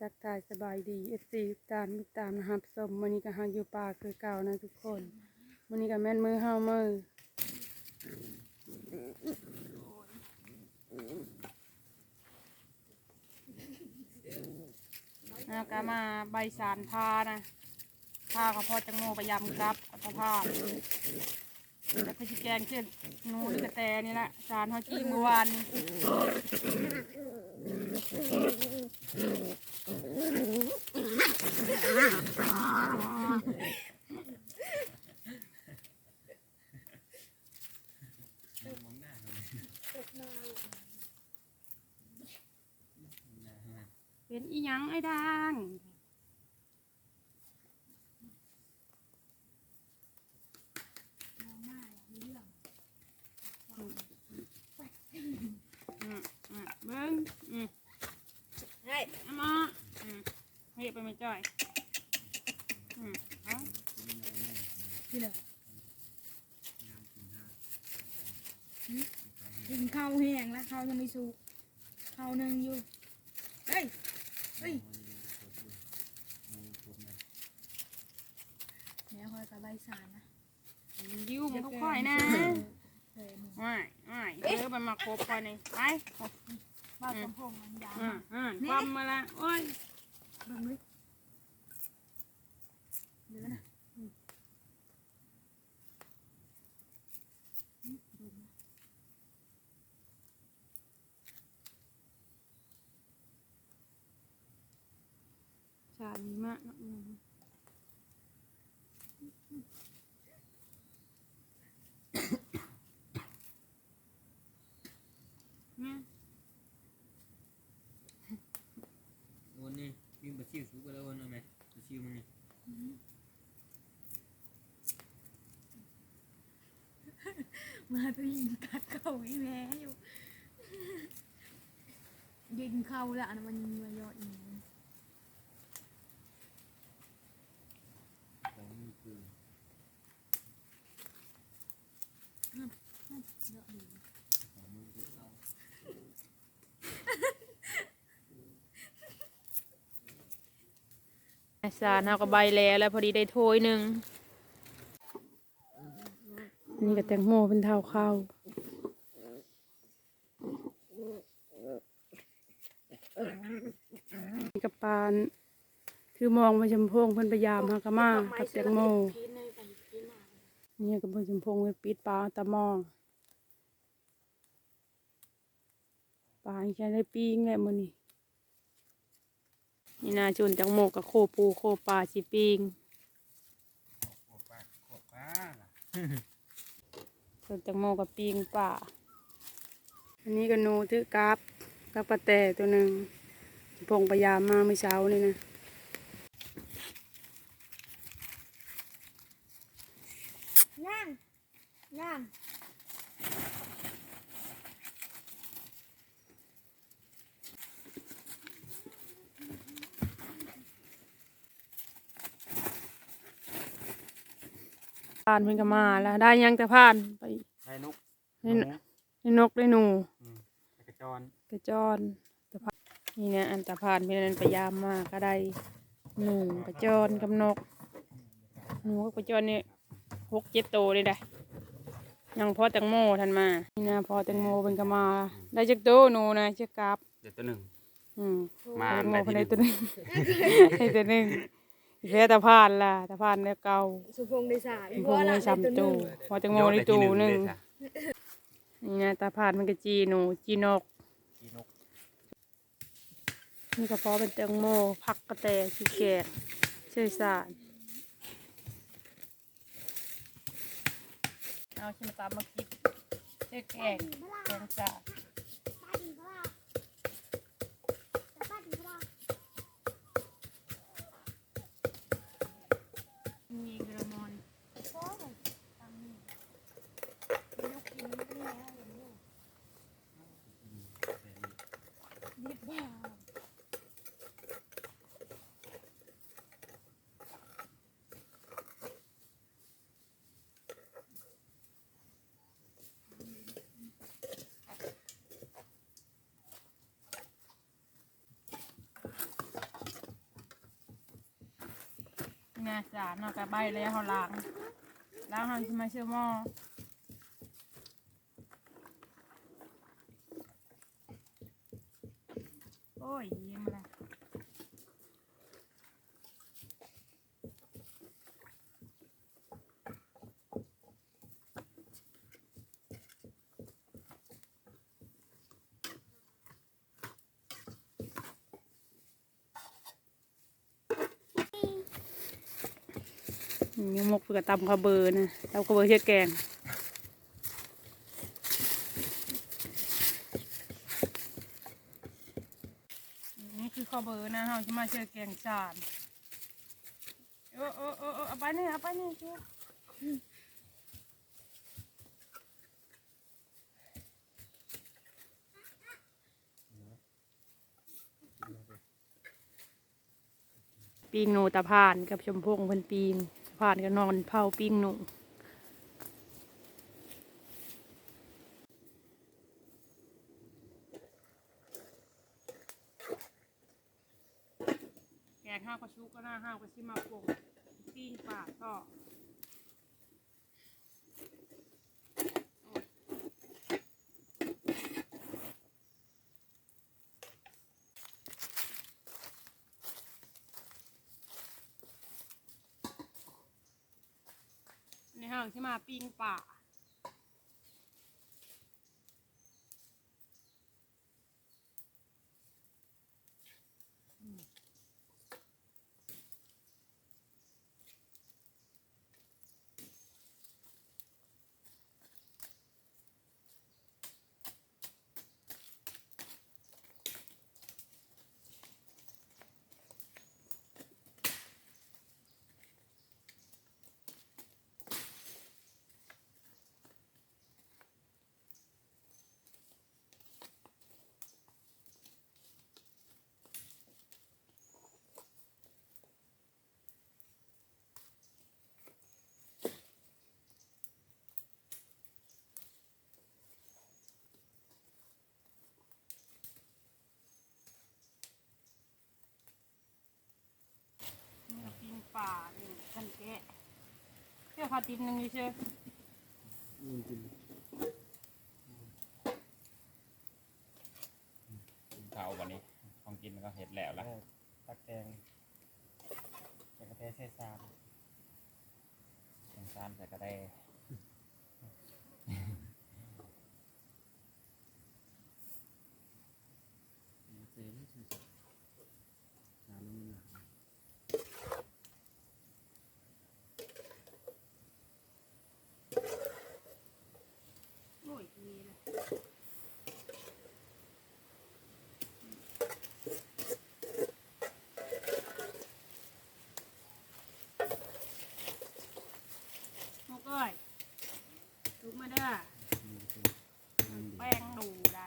ທັກທາຍສະບາຍດີ ເອັຟຊີ ທຸກທ່ານ ຕິດຕາມຮັບຊົມ. ມື້ນີ້ກໍເຮົາຢູ່ປ່າຄືເກົ່ານະທຸກຄົນ. ມື້ນີ້ກໍແມ່ນມື້ເຮົາມື້ ເຮົາກໍມາໃບສານພານະ ພາກັບພໍ່ແຕງໂມໄປຢາມກັບອັດຕະພານ. ແລ້ວກໍຊິແກງເສັ້ນໜູ ຫຼືກະແຕນີ້ແຫຼະ ສານເຮົາກິນມື້ວານນີ້. ເປັນອີ່ຫຍັງອ້າຍດ່າງ? ອືມ ອືມ ເບິ່ງ ອືມ ໃຫ້ ເອົາມາ ອືມ ເຮັດໄປແມ່ຈ້ອຍ ອືມ ເອົາ ນີ້ແຫຼະ. ກິນເຂົ້າແຫ້ງລະ ເຂົ້າຍັງບໍ່ສຸກ ເຂົ້າໜຶ່ງຢູ່. ເຮີ້ຍ ເຮີ້ຍ ແມ່ຂ້ອຍກໍໃບສານນະ ດິວມັນກໍຂ້ອຍນະ. ເຮີ້ຍ ອ້າຍ ອ້າຍ ເອີ ມັນມາຄົບຂ້ອຍນີ້ ໄປ ອືມ ອືມ ຄວາມມາລະ ໂອ້ຍ ເບິ່ງເລີຍ ເຫຼືອນະ. ຊາດີມາກເນາະ ແມ່ນ ໂອນນີ້ ປີ້ງປາຊິວສຸກໄປແລ້ວ ໂອນເອົາແມ ປາຊິວມັນນີ້ ອືມ ມາຕົວຍິງກັດເຂົ້າອີ່ແມ່ຢູ່ ກິນເຂົ້າແລ້ວ ອັນນັ້ນມັນຍັງມາຢອດອີກ. ສານເຮົາກໍໃບແລ້ວ ແລ້ວພໍດີໄດ້ຖ້ວຍໜຶ່ງ. ອັນນີ້ກໍແຕງໂມເປັນທ້າວເຂົ້າ. ນີ້ກໍປານ ຄືມອງໄປຊຳໂພງ ເພິ່ນໄປຢາມຫາກະມາກັບແຕງໂມ. ນີ້ກໍບໍ່ຊຳໂພງໄປປິດປາຕາມອງ ປາໃຫ້ໄດ້ປີ້ງແຫຼະມື້ນີ້. ນີ້ນະ ຊົນແຕງໂມກັບໂຄປູໂຄປາຊິປີ້ງ ໂຄປາ ໂຄປາລະ ຊົນແຕງໂມກັບປີ້ງປາ. ອັນນີ້ກໍໜູຖືກກັບ ກັບກະແຕຕົວໜຶ່ງ ພົງໄປຢາມມາມື້ເຊົ້ານີ້ນະ ຍ່າງ ຍ່າງ. ຜ່ານເພິ່ນກໍມາແລ້ວ ໄດ້ຫຍັງແຕ່ຜ່ານໄປ ໄດ້ນົກ ໄດ້ ໄດ້ນົກ ໄດ້ໜູ ອືມ ກະຈອນ ກະຈອນ ແຕ່ຜ່ານ ນີ້ນະ ອັນຕາຜ່ານເພິ່ນນັ້ນໄປຢາມມາກໍໄດ້ໜູ ກະຈອນກັບນົກ ໜູກັບກະຈອນນີ້ ຫົກເຈັດໂຕນີ້ໄດ໋ ຍັງພໍ່ແຕງໂມທັນມາ. ນີ້ນະ ພໍ່ແຕງໂມເພິ່ນກໍມາ ໄດ້ຈັກໂຕໜູນະ ຈັກກັບ ໄດ້ໂຕໜຶ່ງ ອືມ ມາ ແຕງໂມເພິ່ນໄດ້ໂຕໜຶ່ງ ໄດ້ໂຕໜຶ່ງ ແພ້ຕາຜ່ານລະ ຕາຜ່ານແນວເກົ່າ ສົມພົງໄດ້ສາມ ສົມພົງໄດ້ສາມໂຕ ພໍ່ແຕງໂມໄດ້ໂຕໜຶ່ງ. ນີ້ນະ ຕາຜ່ານມັນກໍຈີ່ໜູ ຈີ່ນົກ ຈີ່ນົກ. ນີ້ກໍພໍເປັນແຕງໂມ ຜັກກະແຕ ຊິແກງ ໃສ່ສານ ເອົາຊິມາຕຳມາກິນ ໃສ່ແກງ ແກງສານ ມີກະລະມອນ ອາ ຈານເນາະ ກະໃບແລ້ວ ເຮົາລ້າງ ລ້າງ ເຮົາຊິມາເຊີໝໍ້. ໂອ້ຍ ອີ່ມແລ້ວ. ຍັງໝົກເພື່ອຕຳເຂົ້າເບີນະ ຕຳເຂົ້າເບີເຮັດແກງ. ນີ້ຄືເຂົ້າເບີນະ ເຮົາຊິມາເຊີແກງຊານ. ເອີ ເອີ ເອີ ເອີ ເອົາໄປນີ້ ເອົາໄປນີ້ ຈຸ. ປີ້ງໜູຕາພານກັບສົມພົງເພິ່ນປີ້ງ ຕາພານກໍນອນເຝົ້າປີ້ງໜູ. ແກງເຮົາກໍສຸກແລ້ວນະ ເຮົາກໍຊິມາປຸງປີ້ງປາຕໍ່. ນີ້ເຮົາຊິມາປີ້ງປາ. ນີ້ກໍປີ້ງປາ ນີ້ກັນແກະ ເຊື່ອພາຕິມໜຶ່ງຢູ່ເຊື່ອ. ກິນເຂົ້າບັດນີ້ ຂອງກິນກໍເຮັດແລ້ວລະ ເອີ ຕັກແກງ ໃສ່ກະແຕໃສ່ຊາມ ໃສ່ຊາມໃສ່ກະແຕ. ໂອ້ຍ ນີ້ແຫຼະ ໝົກເອີຍ ລຸກມາເດີ້. ແປ້ງດູໃດ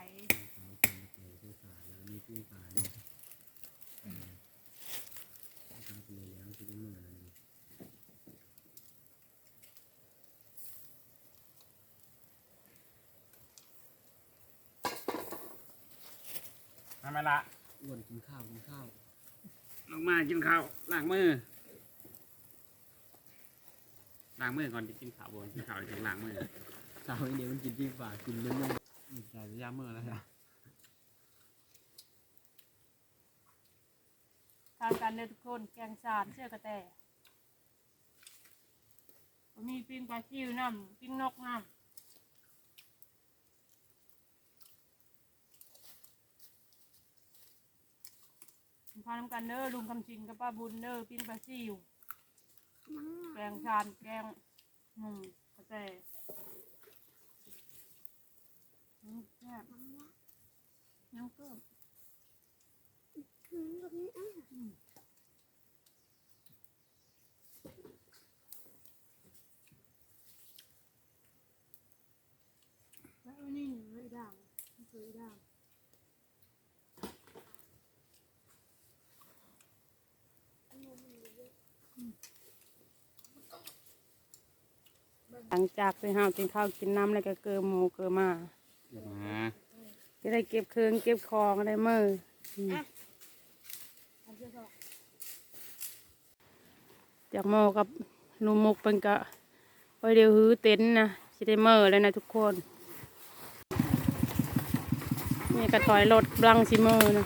ມາແມ່ລະ ອ້ວນ ກິນເຂົ້າ ກິນເຂົ້າ ລົງມາກິນເຂົ້າ ລ້າງມື. ລ້າງມືກ່ອນຈະກິນເຂົ້າ ບໍ່ກິນເຂົ້າຈັ່ງລ້າງມື. ເຊົ້ານີ້ມັນກິນປີ້ງປາ ກິນເບິດມື້ ອືມ ໃສ່ຢາມມື້ແລ້ວ. ທານກັນເດີທຸກຄົນ ແກງຊານເຊື່ອກະແຕ ກໍມີປີ້ງປາຊິວນຳ ປີ້ງນົກນຳ. ພານຳກັນເດີ ລຸງຄຳສິງກັບປ້າບຸນເດີ ປີ້ງປາຊິວ ແກງຊານ ແກງໜູກະແຕ ອືມ ແຊບ ຍັງເກີບ ອືມ. ແລ້ວອັນນີ້ເລີຍດ່າງ ເລີຍດ່າງ ຫຼັງຈາກທີ່ເຮົາກິນເຂົ້າກິນນ້ຳແລ້ວ ກໍເກີໝູເກີໝາ ມາ ຈະໄດ້ເກັບເຄື່ອງເກັບຂອງໄດ້ມື້ ອືມ. ອ່ະ ເອົາເສຍສອງ ແ ຈາກໝໍ້ກັບລຸງມຸກເພິ່ນກະ ໂອ້ຍ ດຽວຮືເຕັນນະ ຊິໄດ້ເມືອແລ້ວນະທຸກຄົນ. ນີ້ກະຖອຍລົດກຳລັງຊິເມືອນະ.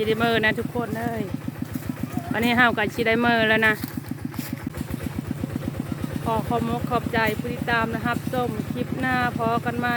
ຊິໄດ້ເມືອນະທຸກຄົນເອີຍ. ອັນນີ້ເຮົາກະຊິໄດ້ເມືອແລ້ວນະ. ຂໍຂອບມົກຂອບໃຈຜູ້ຕິດຕາມ ແລະ ຮັບຊົມ. ຄລິບໜ້າພໍ້ກັນໃໝ່.